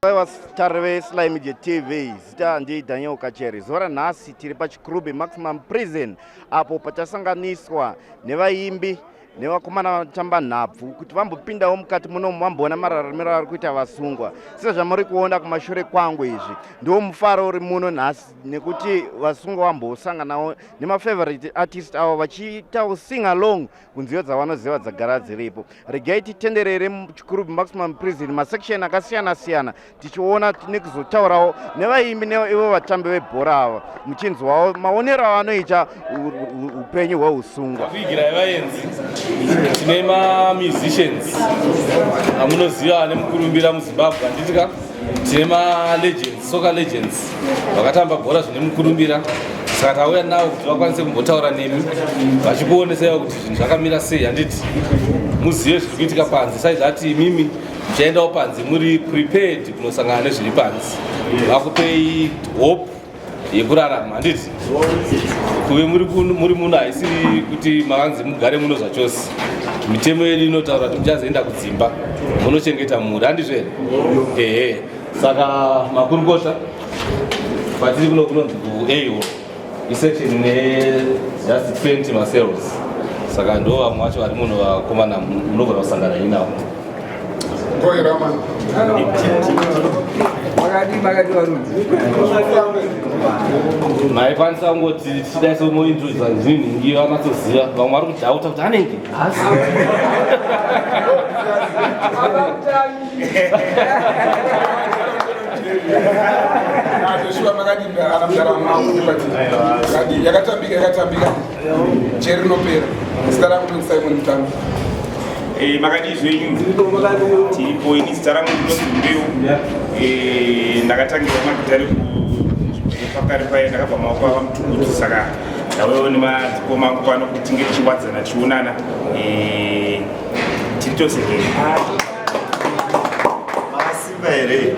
Vatariri veSly Media TV, zita ndi Daniel Kachere. Zuva ranhasi tiri paChikurubi Maximum Prison apo pachasanganiswa nevaimbi nevakomana vanotamba nhabvu kuti vambopindawo mukati munomu vamboona mararamiro ari kuita vasungwa. Sezvamuri kuona kumashure kwangu izvi, ndiwo mufaro uri muno nhasi nekuti vasungwa vambosanganawo nemafavorite artist avo vachiitawo sing along kunziyo dzavanoziva dzagara dziripo. Regai titenderere muChikurubi Maximum Prison masection akasiyana siyana tichiona nekuzotaurawo nevaimbi neivo vatambi vebhora ava muchinzwawo maonero avanoita upenyu hweusungwa. Kuigirai vaenzi, tine mamusicians amunoziva ane mukurumbira muZimbabwe, handiti ka? Tine malegends, soccer legends vakatamba bhora zvine mukurumbira, saka tauya navo kuti vakwanise kumbotaura nemi vachikuonesaiwo kuti zvinhu zvakamira sei, handiti? Muzive zviri kuitika panze, saizvati imimi muchaendawo panze muri prepared kunosangana nezviri panze, vakupei hope yekurarama, handiti? Kuve muri muno haisiri kuti makanzi mugare muno zvachose. Mitemo yedu inotaura kuti muchazoenda kudzimba munochengeta mhuri, handizvo here? Ehe. Saka makurukota, patiri kuno kunonzi kuAO, isection ine just 20 macells, saka ndo vamwe vacho vari muno, vakomana munogona kusangana inavo. Makadi makadi varudzi. Maikwanisa kungoti tichidai somointrodusa zvinhingi vanatsoziva, vamwe vari kudhauta kuti anenge hasi. Joshua, makadii ana mudara wangu? Yakatambika, yakatambika, jeri rinopera. Zita rangu ndinonzi Simon Mutambi. Makadii zvenyu? Tiripo. Ini zita rangu ndinonzi Mbeu. Ndakatangira magitare pakare paye, ndakabva maoko ava mutukutu, saka ndauyawo nemadzikoma angu pano kuti tinge tichiwadzana, tichionana. Tiri tose. Makasimba here?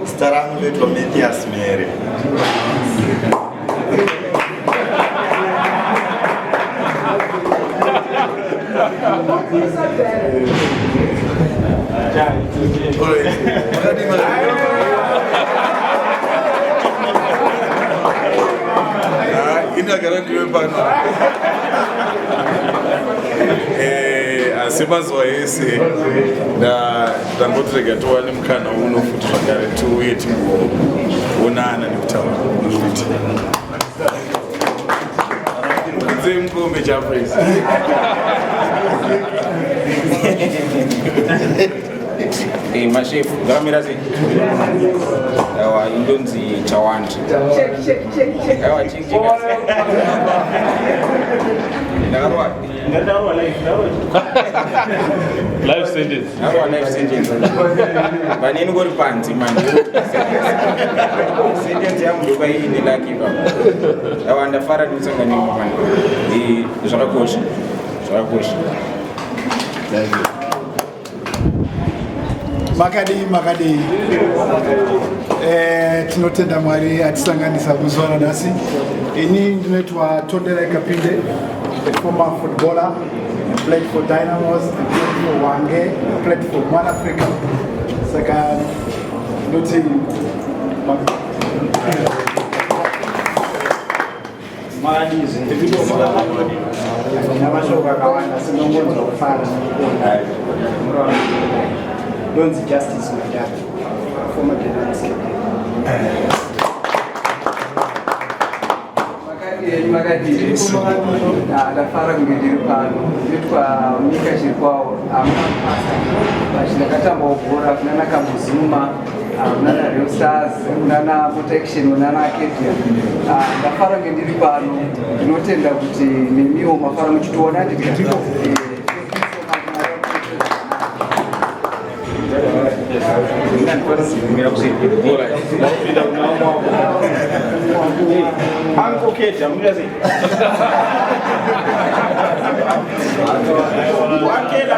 Zita rangu ndoitwa Mathias Mere. Indagara ndiwe pano. Asi mazuva ese ndangoti rega tiwane mukana uno futi zvakare tiuye timboonana nekutaura unoita kudzei mukombe chapres. Mashefu, ngakamira sei? Aiwa, indonzi Chawandi. Aiwa, check check. Ndakarwa. Life sentence. Ndakarwa life sentence. Vaneni kuri panze manje. Sentence yangu ndopaine lucky ipapo. Aiwa, ndafara ndikusangana nemi pano. Zvakakosha. Zvakakosha. Makadii, makadii? Tinotenda Mwari atisanganisa muzuva ranhasi. Ini ndinoitwa Tonderai Kapinde, a former footballer. I played for Dynamos, I played for Hwange, I played for One Africa. Saka ndinoti Makadizve, handina mashoko akawanda, asi ndongonzwa kufara nekuona. Ndonzi Justice Madara, former Dynamos captain. Makadii, makadii? Ndafara kunge ndiri pano. Ndinoitwa Mika Chirikwawo, amapasa, but ndakatambawo bhora kunana Kambuzuma, kunana Real Stars, kunana Protection, kunana Acadia. Ndafara kunge ndiri pano. Ndinotenda kuti nemiwo mafara muchitiona nditi. Uncle Keja, munoita sei? Wakela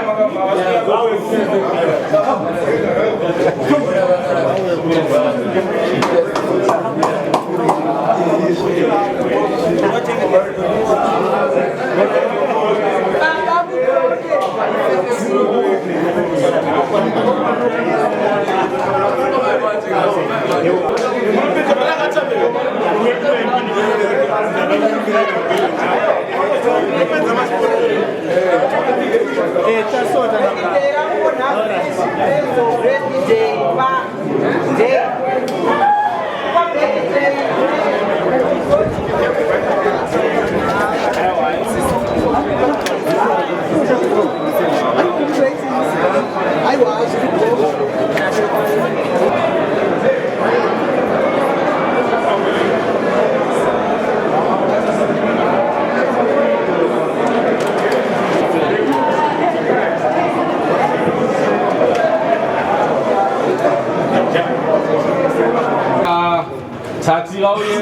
Tati vauye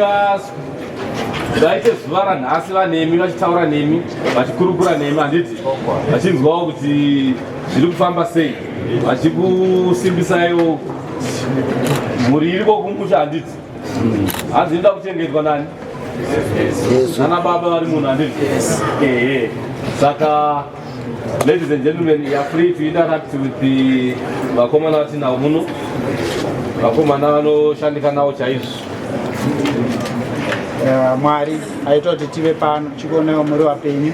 vaite zuva ranhasi vanemi vachitaura nemi vachikurukura nemi handiti vachinzwawo kuti zviri kufamba sei vachikusimbisaiwo mhuri iriko kumusha handiti hanzi inoda kuchengetwa nani nana baba vari munhu handiti ehe saka ladies and gentlemen you are free to interact with the vakomana vatinawo muno vakomana vanoshandika nawo chaizvo. Mwari aita kuti tive pano chikuonewo muri vapenyu.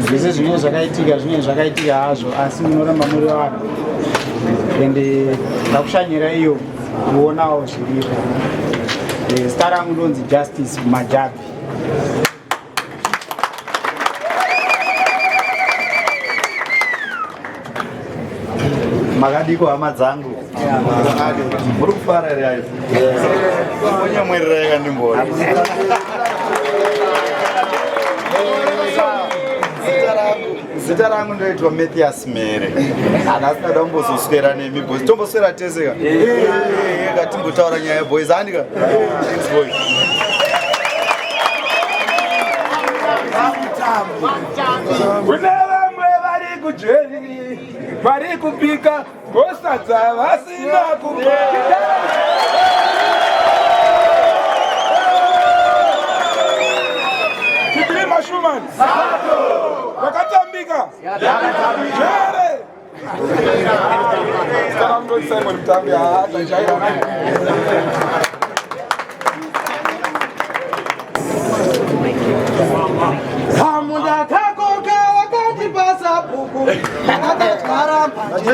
Zvese zvinenge zvakaitika zvinenge zvakaitika hazvo, asi munoramba muri vanhu ende ndakushanyira iyo kuonawo zviripo. Zita rangu ndonzi Justice Majabi. Makadiko hama dzangu, muri kufara here? Ayo onyamwerera yakandimbona. Zita rangu ndoitwa Mathias Mere. Hanasi ndada kumbozoswera nemi boys, tomboswera tese ka katimbotaura nyaya boys handika. Thanks boys. Kune vamwe vari kujeri vari kupika gosadza vasina kupa. Chibili Mashuman vakatambika jere. Zita rangu ndonzi Simon Mutambi. Haa, tajaira. Hamunda kakoka wakati pasabhuku akadyara mbanje.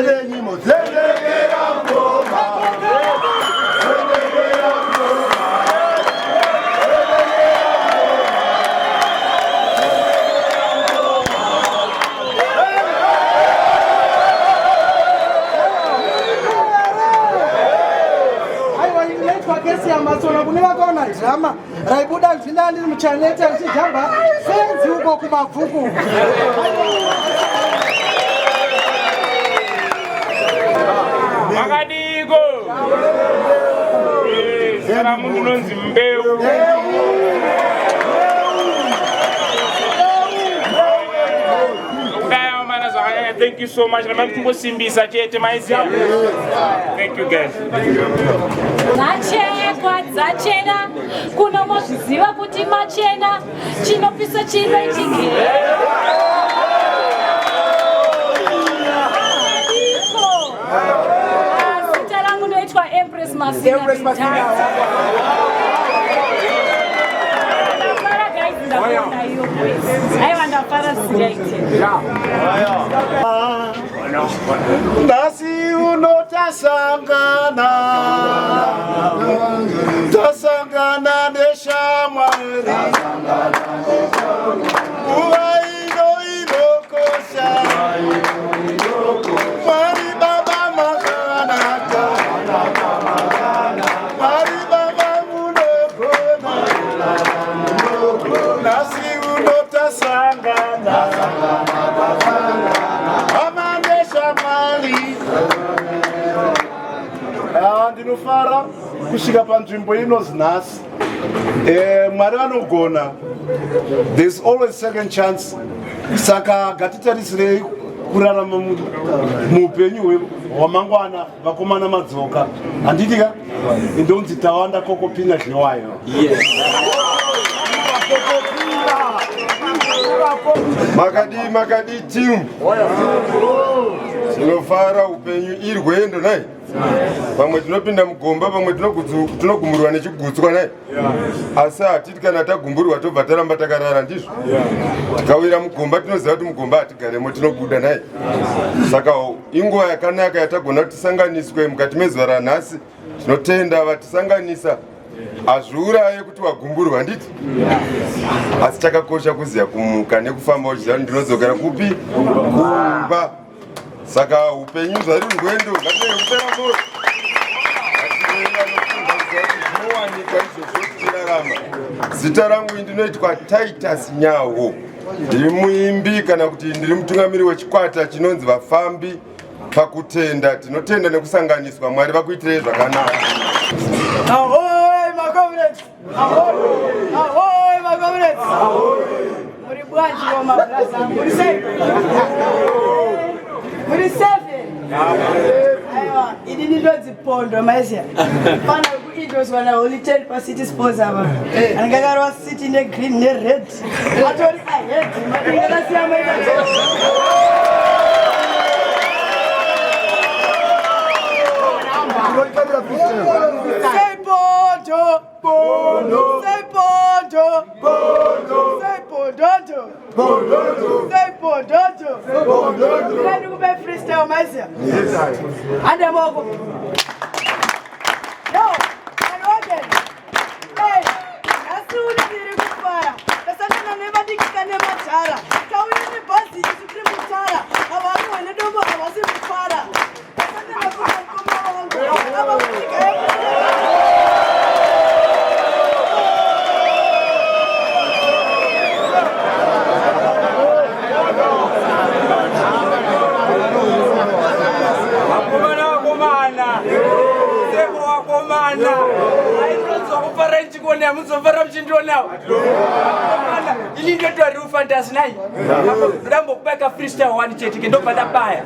Aiwa, inoitwa kesi yaMatsona kune vakaona dhirama raibuda ndinda ndiri muchaneta ndichijamba fenzi uko kumabvuku. Makadiko? Zita rangu ndinonzi Mbeu. Kudai mana zvakanyanya. Thank you so much. Ramai muchingosimbisa chete maiziya. Thank you guys. Dzachekwa dzachena kuno, mozviziva kuti machena chinopisa chino ichigere. Zita rangu ndoitwa Empress Masina. Ndafara guys, ndakuona iyo boys. Aiwa, ndafara zvisingaite. Nhasi uno tasangana, tasangana neshamwari, nguva ino inokosha. Mwari Baba makanaka, Mwari Baba munogona. Nhasi uno tasangana hama neshamwari. Ah, ndinofara kusvika panzvimbo inozi nhasi. Mwari vanogona, there's always second chance, saka ngatitarisirei kurarama muupenyu hwamangwana. Vakomana madzoka handiti ka? Indonzi Tawanda Kokopina Dliwayo. Makadii, makadii team? Tinofara, upenyu irwendo nai. Pamwe tinopinda mugomba, pamwe tinogumburwa nechigutswa nai. Asi hatiti kana tagumburwa tobva taramba takarara, ndizvo? Tikawira mugomba tinoziva kuti mugomba hatigaremo, tinobuda nai. Saka inguva yakanaka yatagona kuti tisanganiswe mukati mezuva ranhasi. Tinotenda vatisanganisa. Hazviuraye kuti wagumburwa, handiti? Asi chakakosha kuziva kumuka nekufamba uchiziva kuti ndinodzokera kupi? Kumba. Saka upenyu zvari rwendo, ngatirege kupera moyo. Zvinowanikwa izvozvo tichirarama. Zita rangu ndinoitwa Titus Nyawo, ndiri muimbi kana kuti ndiri mutungamiri wechikwata chinonzi Vafambi Pakutenda. Tinotenda nekusanganiswa. Mwari vakuitirei zvakanaka. Ahoy macomrades! Ahoy! Ahoy macomrades! Muri bwanji wa mabraza, muri safe? Muri safe? Aiwa, ini ndinonzi Pondo maiziya. Pana kuindoswa na Holy Ten pa City Sports apa. Anenge akarova City ne green ne red. Atori ahead, madinga akasiya maita. Say Pondo! Pondo! Say Pondo! Pondo! Say Pondoto! Pondoto! Say Pondoto! Pondoto! Ndikupe kupe freestyle maiziya. Yes. Hande moko. Yo, anoden. Hey, nhasi uno ndiri kufara. Tasangana nevadikika nemadhara. Tauya nebhazi isu tiri mutara. Havarohwe nedombo havasi mufara. Tasangana kuna mukoma wangu. Ava kusvika Vakomana, vakomana, seko vakomana, aindonzwa kufara ndichikuona, muzofara muchindionawo. Vakomana, ini ndoitwa real fantasy nai. Ndoda mbokupa freestyle one chete ke ndobva ndabaya.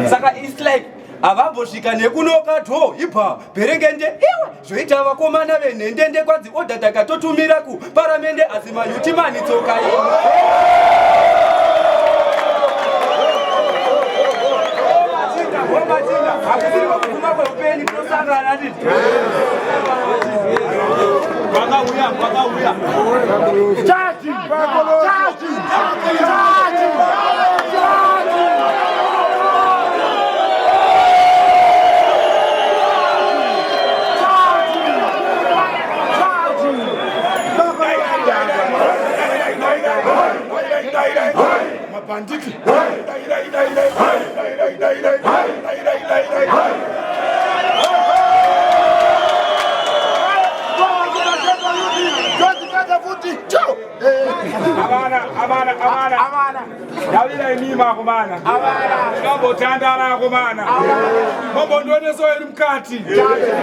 Saka it's like havambosvika nekunoka dho ibva bherengende iwe zvoita vakomana venhendende kwanzi odha takatotumira kuparamende asi mayuti mani tsoka hakusiri kuguma kweupenyu tinosangana titi vakauya vakauya Chachi! Chachi! Chachi! Mabhanditi. Avana, avana, avana. Avana. Ndavira imimi akomana. Avana. Ndambotandara akomana. Mombondionesawo iri mukati.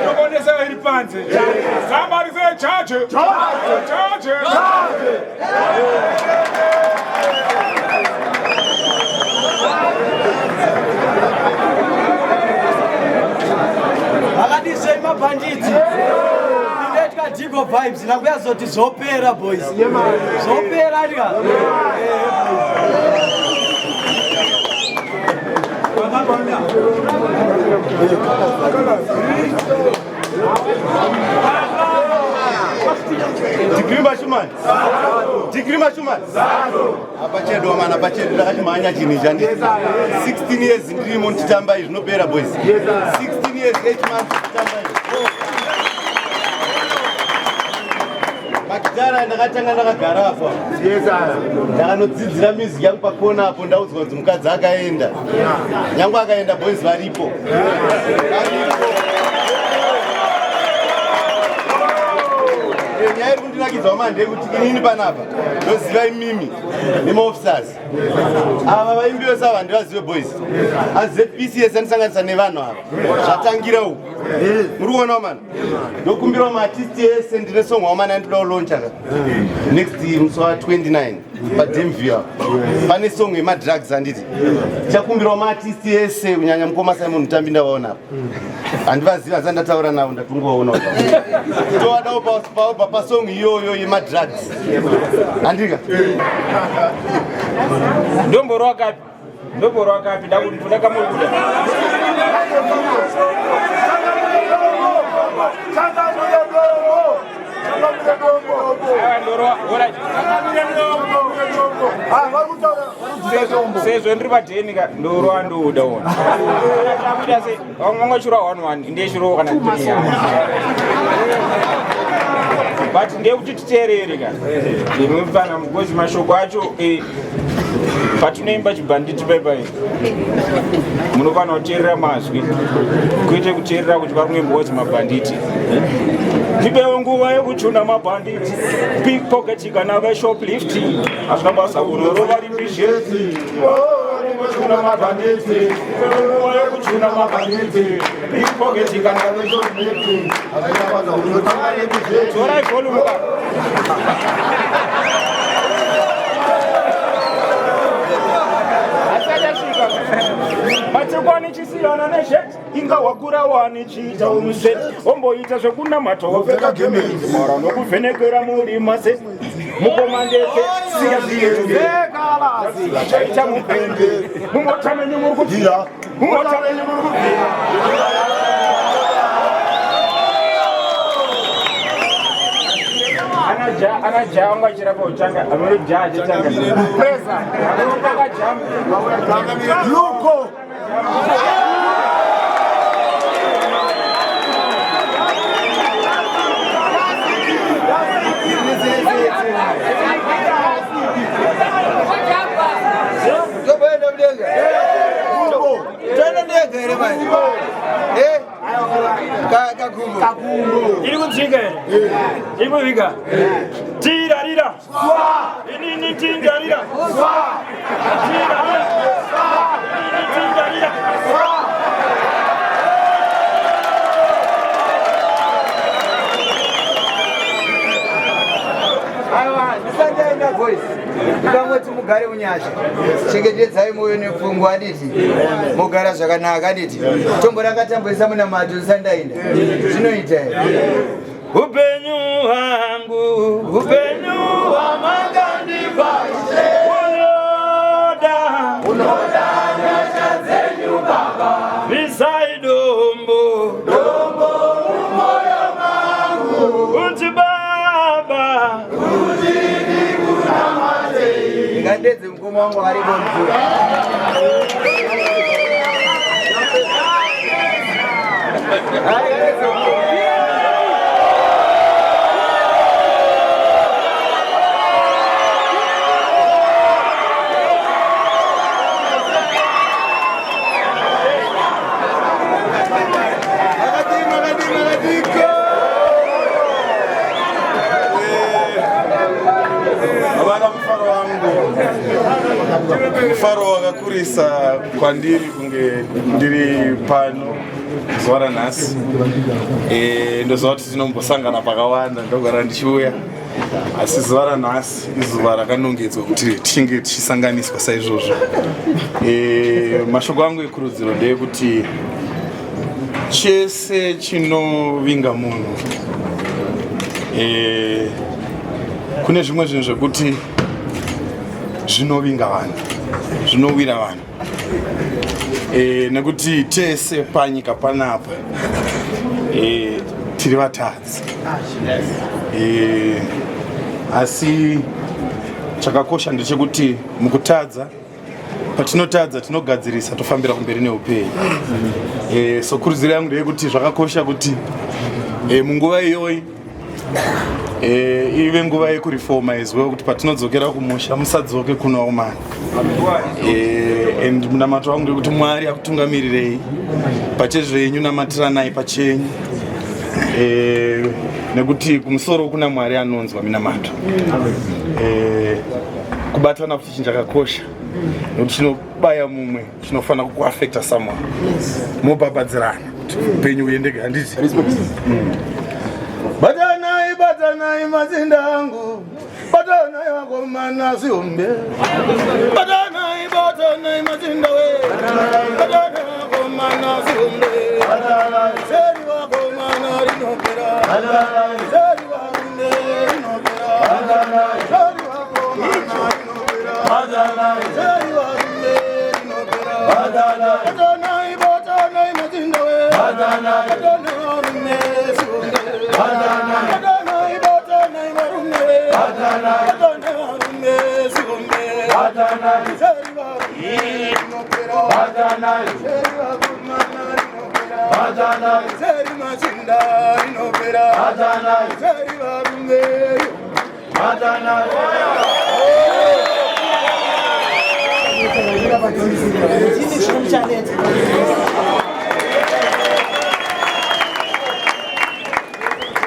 Ndokuonesawo iri panze. Somebody say charge. Charge. Charge. Vakadisei mabhanditi? Inoitwa Digo Vibes nakuyazoti zvopera boys. Zvopera ndika. Degree mashumani. Degree mashumani. Apa chedu amana apa chedu ndakachimhanya chinhu ichi handiti. 16 years ndirimo ndichitamba izvi zvinopera boys. 16 years 8 months ndichitamba izvi. Magitara ndakatanga ndakagara apa. Ndakanodzidzira music yangu pakona apo ndaudzwa kuti mukadzi akaenda. Nyangwe akaenda boys varipo. Nyaya iri kundinakidza wamana ndeyekuti inini panapa ndoziva imimi nemaofficers ava vaimbi vese ava handivazive boys. Asi ZPCS andisanganisa nevanhu ava zvatangira uku. Muri kuona wamana? Ndokumbirawo maartist ese ndine song wamana yandinoda kulauncha ka next musi wa 29 paDMV apo. Pane song yemadrugs handiti. Tichakumbirawo maartist ese kunyanya mukoma Simon Mutambi ndavaona apa. Handivazivi asi ndataura navo ndatongovaona apa. Tovadawo pasong iyoyo yemadrugs. Handika? Ndomborwa kapi? Ndomborwa kapi? Ndakuda kamuri kuda. Changamire dombo. Changamire dombo. Ah, vari kutaura Sezvo ndiri padheni ka ndorova ndoda ona takuita se vamwe vangachura 11 ndechirova kana 3, but ndeyekuti titeerere ka imufana, because mashoko acho patinoimba chibhanditi paipai munofanira kuteerera mazwi, kwete kuteerera kuti vari kuimba kuti mabhanditi. Ndipewo nguva yekuchuna mabhanditi, pickpocket kana veshoplift, hazvina basa, unorova rimbisheti. Kuchuna mabhanditi, nguva yekuchuna mabhanditi, pickpocket kana veshoplift. Torai volume ka. Asati asvika matikwani chisiyana nesheti, inga wakura wani, chiita umuseti, omboita zvekunamata, wopfeka gemenzi, mara nokuvhenekera murima se mukomandeke, siya zviende, chaita mupenge mumota menyu muri kubvira, mumota menyu muri kubvira. Ana ja wangu achirapa uchanga anoja achitanga presa akajamba. Luko. Toboenda mudenga, toenda ndega here manje? Eh? Kakumbo Iri kudzika here? Iri kuvika tirarira inini, tingarira tirarira inini, tingarira. Aiwa, ndisati aenda boys, ndikangoti mugare munyasha, chengetedzai mwoyo nepfungwa, aditi mugara zvakanaka, aditi tombo rakatamboisa munamato. Ndisandaenda, zvinoita here? Upenyu hwangu, upenyu hwamakandipa, unoda, unoda nyasha dzenyu Baba. Bvisai dombo, dombo mumoyo mangu, kuti Baba, kuti ndikunamatei. Ndingadedze mukoma wangu aripo mvura. Makadii, makadii, makadiko. Havana mufaro wangu, mufaro wakakurisa kwandiri kunge ndiri pano zuva ranhasi. Ndoziva kuti tinombosangana pakawanda, ndogara ndichiuya, asi zuva ranhasi izuva rakanongedzwa kuti tichinge tichisanganiswa saizvozvo. Mashoko angu ekurudziro ndeyekuti chese chinovinga munhu, kune zvimwe zvinhu zvekuti zvinovinga vanhu, zvinowira vanhu, nekuti tese panyika panapa tiri vatadzi, asi chakakosha ndechekuti mukutadza, patinotadza tinogadzirisa, tofambira kumberi neupenyu. So kurudziro yangu ndeyekuti zvakakosha kuti munguva iyoyi ive nguva yekurifoma as well, kuti patinodzokera kumusha musadzoke kunoomana. And munamato wangu ndekuti Mwari akutungamirirei pachezvenyu, namatiranai pachenyu, nekuti kumusoro kuna Mwari anonzwa minamato. Kubatana futi chinhu chakakosha, nekuti chinobaya mumwe chinofanira kukuafecta someone, mobhabhadzirana kuti upenyu huendeke, handiti? Batanai, batanai mazinda angu, batanai vakomana zihombe, batanai, batanai mazinda we, batanai vakomana zihombe, seri vakomana rinopera, seri varume rinopera, seri vakomana rinopera, seri varume rinopera. Batanai, batanai mazinda we, batanai varume zihombe. Batanai. Zeri machinda rinopera. Batanai. Zeri varume. Batanai. Chini chiri muchaneta.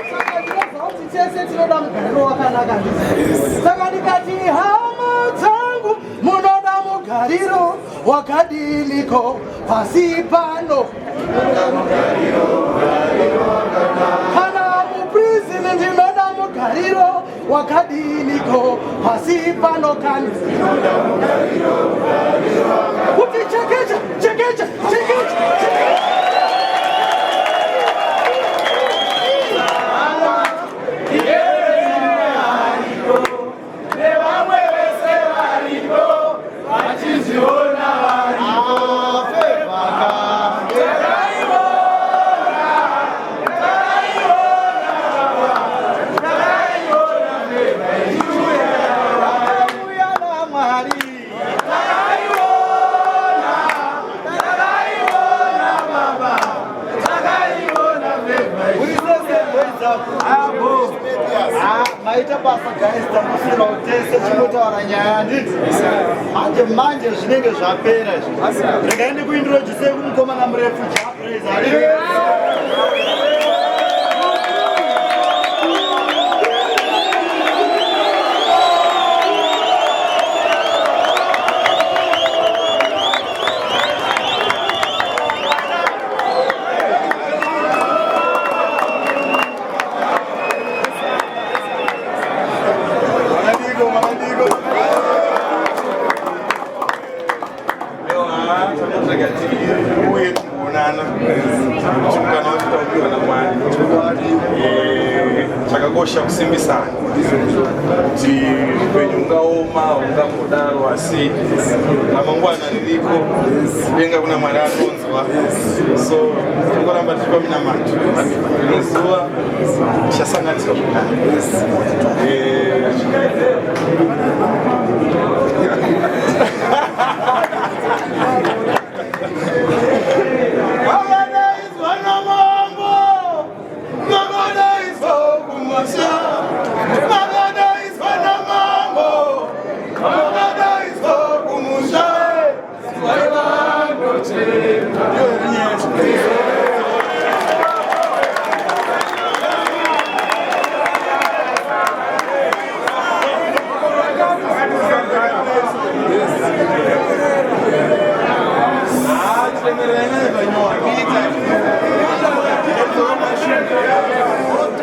Saka ndinobva kuti tese tinoda mugariro wakanaka ndizvo. Saka ndikati hama dzangu munoda mugariro wakadiniko pasi pano. Kana muprison ndinoda mugariro wakadiniko pasi pano kani. Kuti chekecha chekecha chekecha chekecha. Nevamwe vese variko vachizviona variko. Takaiona, takaiona baba, takaiona feva ichiuya. Takauya naMwari. Takaiona, takaiona baba, takaiona feva Ah, maita basa guys, tamusirawo tese chinotaura nyaya handiti manje manje zvinenge zvapera izvi. Regai ndikuintroduce kumukomana murefu Japraise. Makadiko, makadiko. Rega tiuye tikuonana kuti mukana wacho taupiwa naMwari. Chakakosha kusimbisana kuti upenyu ungaoma ungangodaro, asi ramangwana ririko, denga kuna Mwari anonzwa. So tingoramba tiri paminamato, rimwe zuva tichasanganiswa zvakare. Makadaidzwa namambo, makadaidzwa kumusha, makadaidzwa namambo, makadaidzwa kumusha. Vandochema.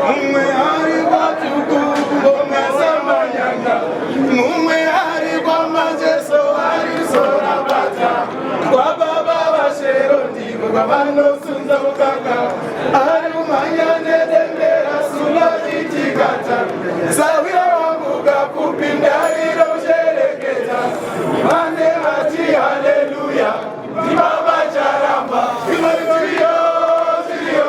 Mumwe ari kwatuku kuMasamanyanga, mumwe ari kwamajeso ari sorabata, kwababa vashero ndiko kwavanosunza mukaka, ari kumhanya nedendera sunotitikata, sawira wangu kapfupi ndariro kushereketa, vane vati haleluya, ndibaba Charamba, tiriyo tiriyo.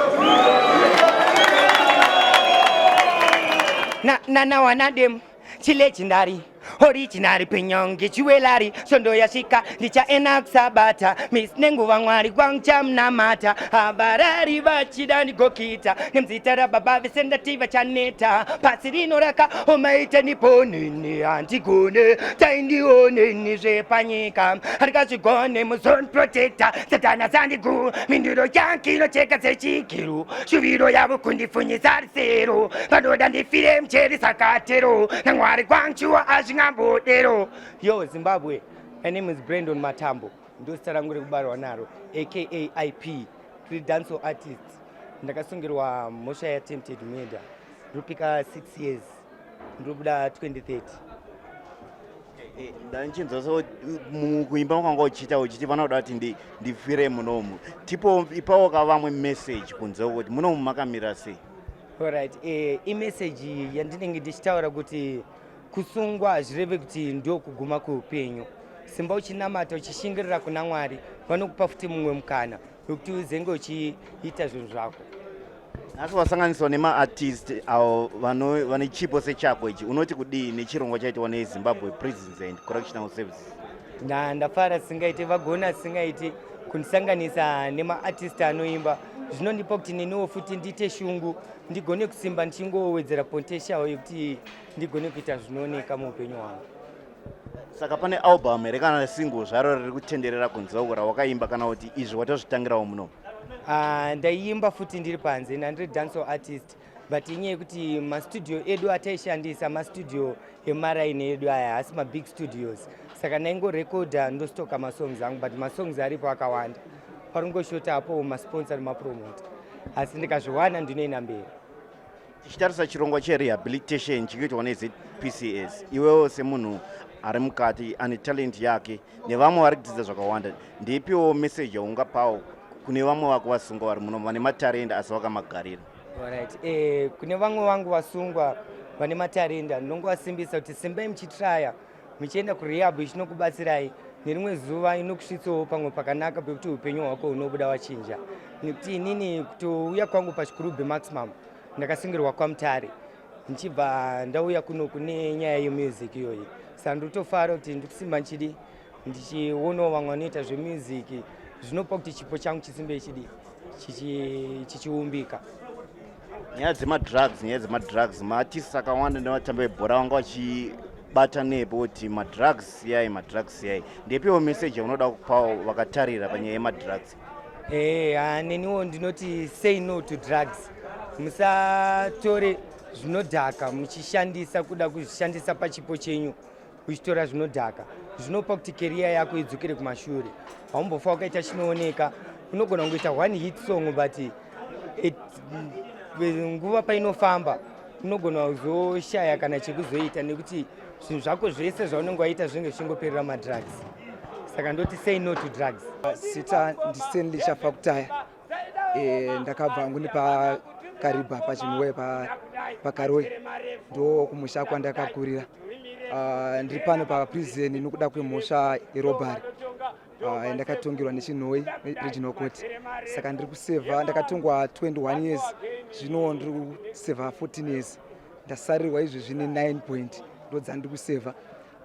Na na na wana dem chilegendary originary pinyongi jewelry sondo yasvika ndichaenda kusabata misi nenguva Mwari kwangu chamunamata havarari vachida ndigokita nemuzita rababa vese ndati vachaneta pasi rino rakaomaita niponini handigone taindioneni zvepanyika handikazvigone muzone protector satana sandigu mindiro yangu inocheka sechikiru shuviro yavo kundifunyisa risero vanoda ndifire mucheri sakatero naMwari kwangu azvingambodero. Yo Zimbabwe, my name is Brandon Matambo, ndo zita rangu rekubarwa naro, aka IP. Tiri dancehall artist. Ndakasungirwa mhosva yeattempted murder, ndinopika 6 years, ndinobuda 2030. Ndanichinzwa so mukuimba kwanga uchiita uchiti vanoda kuti ndifire munomu. Tipo ipawo ka vamwe message kunze kuti munomu makamira sei? Alright, imeseji yandinenge ndichitaura kuti kusungwa hazvireve kuti ndokuguma kweupenyu. Simba uchinamata uchishingirira kuna Mwari, vanokupa futi mumwe mukana wekuti uzenge uchiita zvinhu zvako. Nhasi wasanganiswa nemaartist avo vane chipo sechako ichi, unoti kudii nechirongwa chaitwa neZimbabwe Prisons and Correctional Services? Ndafara singaiti, vagona singaiti. Kundisanganisa nemaartist anoimba zvinondipa kuti neniwo futi ndiite shungu, ndigone kusimba ndichingowedzera potential yekuti ndigone kuita zvinooneka muupenyu hwangu. Saka pane album here kana single zvaro riri kutenderera kunze uko rawakaimba, kana kuti izvi watozvitangirawo muno? Ah, ndaiimba futi ndiri panze, ndandiri dancehall artist, but inyaya yekuti mastudio edu ataishandisa, mastudio emaraini edu aya, haasi mabig studios, saka ndaingorekodha ndostoka masongs angu, but masongs aripo akawanda, paringoshota apo masponsor nemapromota, asi ndikazviwana ndinoenda mberi. Tichitarisa chirongwa cherehabilitation chikuitwa neZPCS, iwewo semunhu ari mukati ane talent yake nevamwe vari kudzidza zvakawanda, ndeipiwo message yaungapawo kune vamwe vako vasungwa vari muno vane matarenda asi vakamagarira? Alright. Kune vamwe vangu vasungwa vane matarenda, ndinongovasimbisa kuti simbai muchitraya, muchienda kurehab, ichinokubatsirai nerimwe zuva inokusvitsawo pamwe pakanaka pekuti upenyu hwako hunobuda wachinja. Nekuti inini kutouya kwangu paChikurubi Maximum, ndakasungirwa kwaMutare, ndichibva ndauya kuno kune nyaya yemusic iyoyi, saka ndotofara kuti ndikusimba ndichidi ndichionawo vamwe vanoita zvemusic, zvinopa kuti chipo changu chisimbe chidi chichiumbika. Nyaya dzemadrugs, maartist akawanda nevatambi vebhora vanga vachibata nepo kuti madrugs siyai, madrugs siyai. Ndepiwo message yaunoda kupawo vakatarira panyaya yemadrugs? Neniwo ndinoti say no to drugs. Musatore zvinodhaka muchishandisa, kuda kuzvishandisa pachipo chenyu. Uchitora zvinodhaka zvinopa kuti career yako idzokere kumashure, haumbofa wakaita chinooneka. Unogona kungoita one hit song, but nguva painofamba unogona kuzoshaya kana chekuzoita, nekuti zvinhu zvako zvese zvaunenge waita zvinenge zvichingoperera madrugs. Saka ndoti say no to drugs. Zita ndiStanley Shafakutaya. Ndakabva hangu nepaKariba, paChinhuwe, paKaroi, ndo kumusha kwandakakurira. Ndiri pano paprison nokuda kwemhosva yerobbery yandakatongerwa neChinhoyi Regional Court. Saka ndiri kusevha, ndakatongwa 21 years, zvino ndiri kusevha 14 years. Ndasarirwa izvezvi ne9 point, ndo dzandiri kusevha.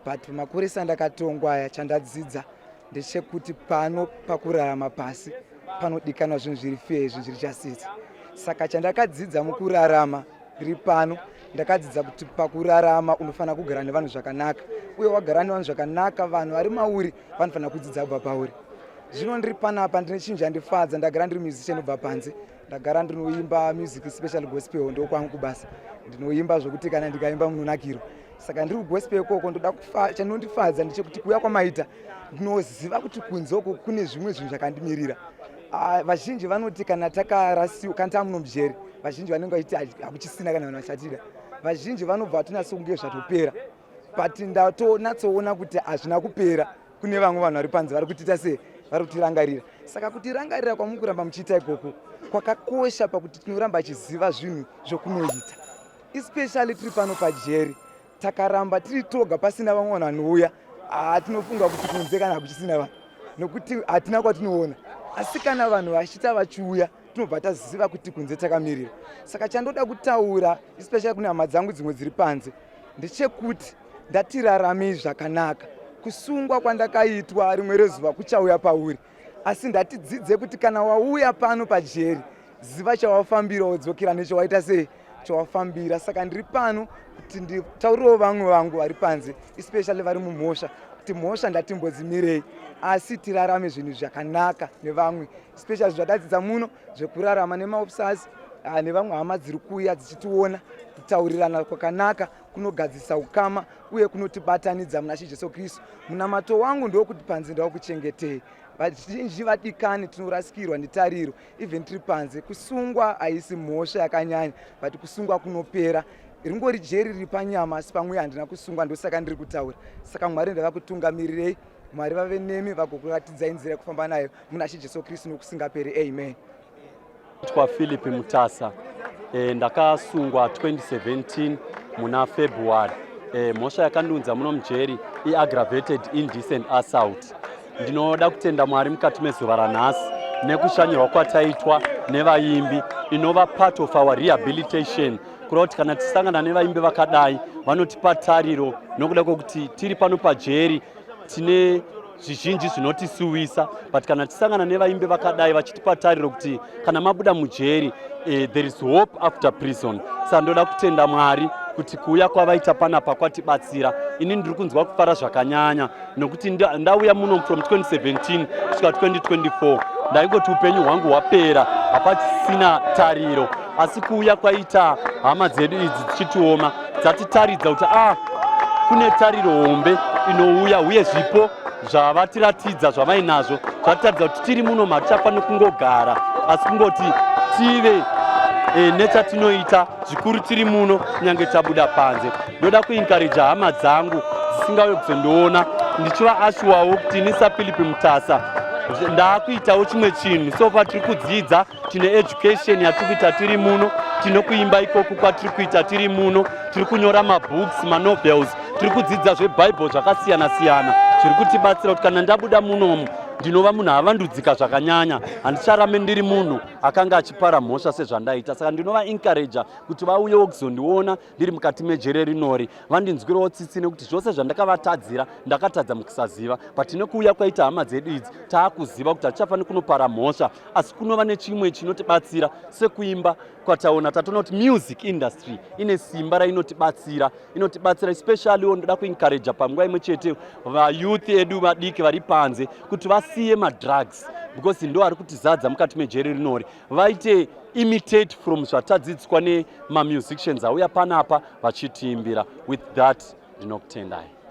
But pamakore sandakatongwa aya, chandadzidza ndechekuti pano pakurarama pasi panodikanwa zvinhu zviri fair, zvinhu zviri justice. Saka chandakadzidza mukurarama ndiri pano, ndakadzidza kuti pakurarama unofanira kugara nevanhu zvakanaka, uye wagara nevanhu zvakanaka, vanhu vari mauri vanofanira kudzidza kubva pauri. Zvino ndiri panapa, ndine chinhu chandifadza. Ndagara ndiri musician kubva panze, ndagara ndinoimba music, special gospel, ndokwangu kubasa. Ndinoimba zvokuti kana ndikaimba munonakirwa. Saka ndiri kugospel ikoko. Ndoda chandinondifadza ndechekuti kuuya kwamaita, ndinoziva kuti kunze uko kune zvimwe zvinhu zvakandimirira. Ah, vazhinji vanoti kana takarasiwa, kana tamuno mujeri, vazhinji vanenge vachiti hakuchisina kana vanhu vachatida. Vazhinji vanobva vatonatso kunge zvatopera, but ndatonatsoona kuti hazvina kupera. Kune vamwe vanhu vari panze vari kutiita sei, vari kutirangarira. Saka kutirangarira kwamuri kuramba muchiita ikoko kwakakosha pakuti tinoramba achiziva zvinhu zvokunoita, especially tiri pano pajeri. Takaramba tiri toga pasina vamwe vanhu vanouya, tinofunga kuti kunze kana hakuchisina vanhu, nokuti hatina kwatinoona. Asi kana vanhu vachiita vachiuya, tinobva taziva kuti kunze takamirira. Saka chandoda kutaura, especially kune hama dzangu dzimwe dziri panze, ndechekuti ndatiraramei zvakanaka. Kusungwa kwandakaitwa, rimwe rezuva kuchauya pauri, asi ndatidzidze kuti kana wauya pano pajeri, ziva chawafambira, wodzokera nechawaita sei, chawafambira. Saka ndiri pano kuti nditaurirewo vamwe vangu vari panze, especially vari mumhosva, kuti mhosva ndatimbodzimirei, asi tirarame zvinhu zvakanaka nevamwe, especially zvatadzidza muno zvekurarama nemaofficers nevamwe hama dziri kuuya dzichitiona. Kutaurirana kwakanaka kunogadzisa ukama uye kunotibatanidza muna She Jesu Kristu. Munamato wangu ndokuti panze ndakuchengetei. Vazhinji vadikani tinorasikirwa netariro even tiri panze. Kusungwa haisi mhosva yakanyanya, but kusungwa kunopera. Ringori jeri riri panyama, asi pamwe handina kusungwa, ndosaka ndiri kutaura. Saka Mwari ndavakutungamirirei, Mwari vave nemi, vagokuratidzai nzira yekufamba nayo muna She Jesu Kristu nokusingaperi. Amen. Twa Philip Mutasa. Ndakasungwa 2017 muna February. Mhosva yakandiunza muno mujeri iaggravated indecent assault. Ndinoda kutenda Mwari mukati mezuva ranhasi nekushanyirwa kwataitwa nevaimbi, inova part of our rehabilitation, kureva kuti kana tisangana nevaimbi vakadai vanotipa tariro, nokuda kwekuti tiri pano pajeri tine zvizhinji zvinotisuwisa but kana tisangana nevaimbi vakadai vachitipa tariro kuti kana mabuda mujeri eh, there is hope after prison. Saka ndoda kutenda Mwari kuti kuuya kwavaita panapa kwatibatsira. Ini ndiri kunzwa kufara zvakanyanya nokuti ndauya muno from 2017 kusvika 2024 ndaingoti upenyu hwangu hwapera, hapachisina tariro, asi kuuya kwaita hama dzedu idzi dzichitioma dzatitaridza kuti ah, kune tariro hombe inouya, uye zvipo zvavatiratidza zvavainazvo zvatiratidza kuti tiri muno matichafaniri kungogara asi kungoti tive e, nechatinoita zvikuru tiri muno kunyange tabuda panze. Ndoda kuencouraja hama dzangu dzisingauye kuzondiona ndichivaashuwawo kuti ini saPhilip Mutasa ndaakuitawo chimwe chinhu. So far tiri kudzidza, tine education yatiri kuita tiri muno, tine kuimba ikoku kwatiri kuita tiri muno, tiri kunyora mabooks, manovels, tiri kudzidza zvebhaibheri zvakasiyana siyana zviri kutibatsira kuti kana ndabuda munomu ndinova munhu avandudzika zvakanyanya, handicharame ndiri munhu akanga achipara mhosva sezvandaita. Saka ndinova encourager kuti vauyewo kuzondiona ndiri mukati mejere rinori, vandinzwirewo tsitsi nekuti zvose zvandakavatadzira ndakatadza mukusaziva, but nekuuya kwaita hama dzedu idzi taakuziva kuti hatichafaniri kunopara mhosva, asi kunova nechimwe chinotibatsira sekuimba kwataona. Tatoona kuti music industry ine simba rainotibatsira, inotibatsira especially wo ndoda kuencouraja panguva imwe chete vayouth edu vadiki vari panze kuti vasiye madrugs because ndo ari kutizadza mukati mejeri rinori, vaite imitate from zvatadzidziswa nemamusicians auya panapa vachitiimbira. With that, ndinokutendai.